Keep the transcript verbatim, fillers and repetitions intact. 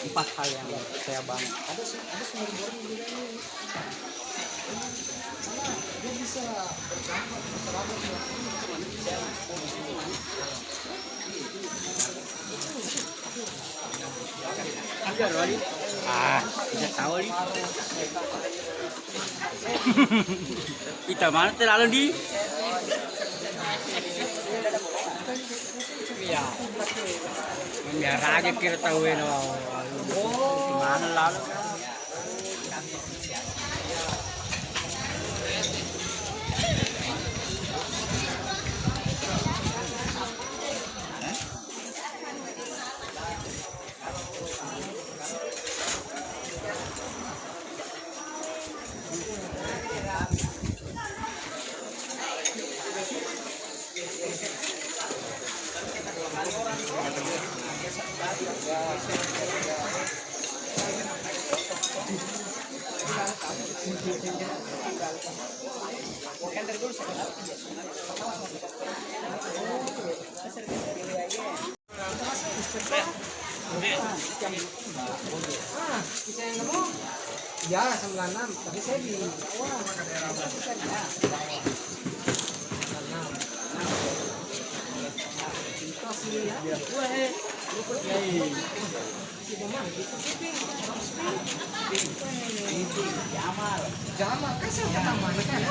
Empat hal yang saya bangun. Ada se-, ada sumber baru juga ini. Karena dia bisa berdampak masyarakat. Ah, tidak tahu nih. Kita mana terlalu di? Iya. Biar aja kita tahu ya, no. Mana lalu? Ah, bisa yang kamu? Ya, sembilan enam, tapi saya di, wah, sembilan enam. Terus ini ya. Jamal, kan saya kata mana kan?